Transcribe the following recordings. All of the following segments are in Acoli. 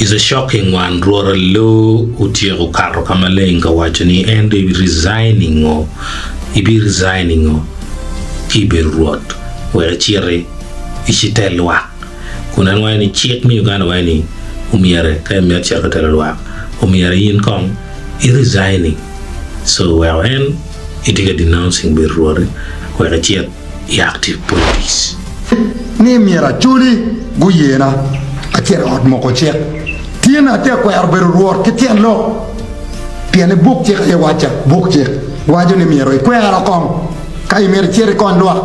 Is a shocking one, Rwot Aloo otyeko kato ka maleng ka waco ni en dong ebi resigning o, ibi resigning o ki i bedo Rwot wek iciti icitel lwak. Kun en waco ni cik me Uganda waco ni omyere ka imito cito ka telo lwak omyere in kong i resigning so weko en itye ka denouncing bedo Rwot-ti wek icit i active politics. Ni myero Acholi guyena acit i ot moko cik. Tin atye ka kwero bedo rwot ki tyen lok pien ni buk cik aye wacca. Buk cik waco ni myero ikwero kong ka imito icit ikony lwak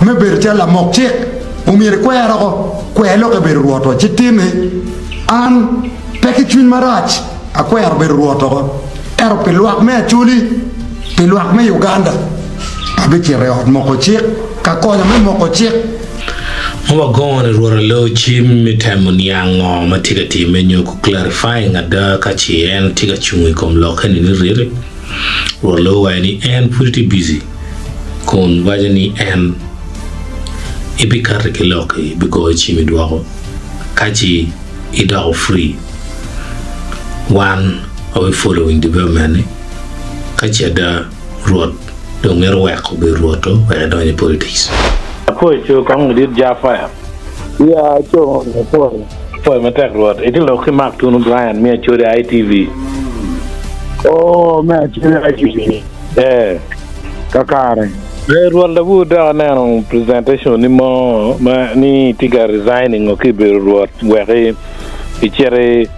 me bedo calo lamok cik. Omyero ikwer oko. Kwer lok ebedo rwot wa. Ci tin ni an pe ki cwiny marac akwero bedo rwot oko. Ento pi lwak me Acholi, pi lwak me Uganda, abicito i ot moko cik ka konyo me moko cik. Ma wagongo ni Rwot aloo cim me temo niang ngo ma tye ka time nyo ku clarifying ada ka ci en tye ka cungo i kom lokke ni ni riti. Rwot aloo owaco ni en pud tye busy kun waco ni en ibikati ki lokki ibigoyo cim idwoko ka ci idoko free. Wan wa bi following development ni ka ci ada Rwot dong mito weko obedo Rwot o wek edony i politics. Apwoyo co kong ladit Jafar. Ya co apwoyo. Apwoyo matek Rwot. Itye lok ki Mark Tunu Brian me Acholi ITV. Oo me Acholi ITV. Ee. Kakare. Ee Rwot labur dok aneno presentation ni mo ma ni itye ka resigning o ki bedo Rwot wek icit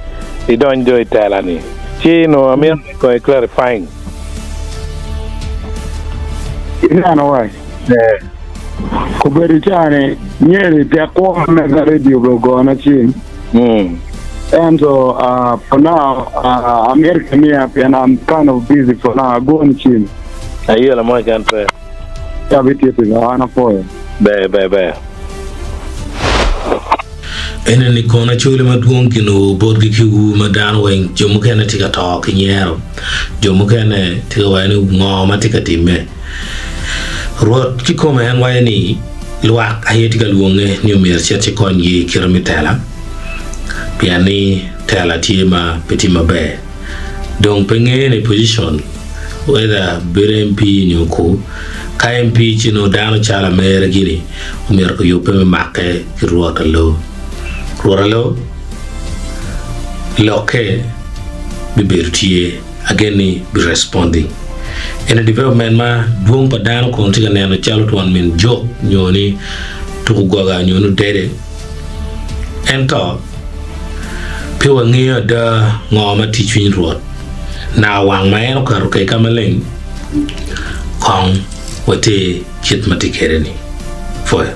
idony do i tela ni. Ci nongo amito ni kong i clarifying. Ineno wai? Ee. Obedo ca ni nyeri tek kwo mega radio be ogona cim. Ento for now amito kimiya pien I'm kind of busy for now agoni cim. Ayela mo keken pe. Ci abititi lok an apwoyo. Ber ber ber. Ene ni kono acholi madwong gin oo botgi ki ur ma dano weng jo mukene tye ka to ki nyero, jo mukene tye ka waco ni ngo ma tye ka timme. Rwot kikome en waco ni lwak aye tye ka lwonge ni omyero ecit ci konygi i kite me tela pien ni tela tye ma pe tye maber. Dong pe ngene position whether bedo MP nyo ku. Ka MP ci nongo dano calo amere gini omyero kuyubbe me make ki Rwot Aloo. Rwot Aloo lokke bibedo tye agen ni bi responding. Eni development ma dwong pa dano kono tye ka neno calo twon min jok nyo ni tuku goga nyo ni odede. Ento pe wangeyo ada ngo ma tye i cwiny Rwot. Naka wang ma en oketo kwede ka maleng, kong water kit ma tye kwede-ni. Pwoyo.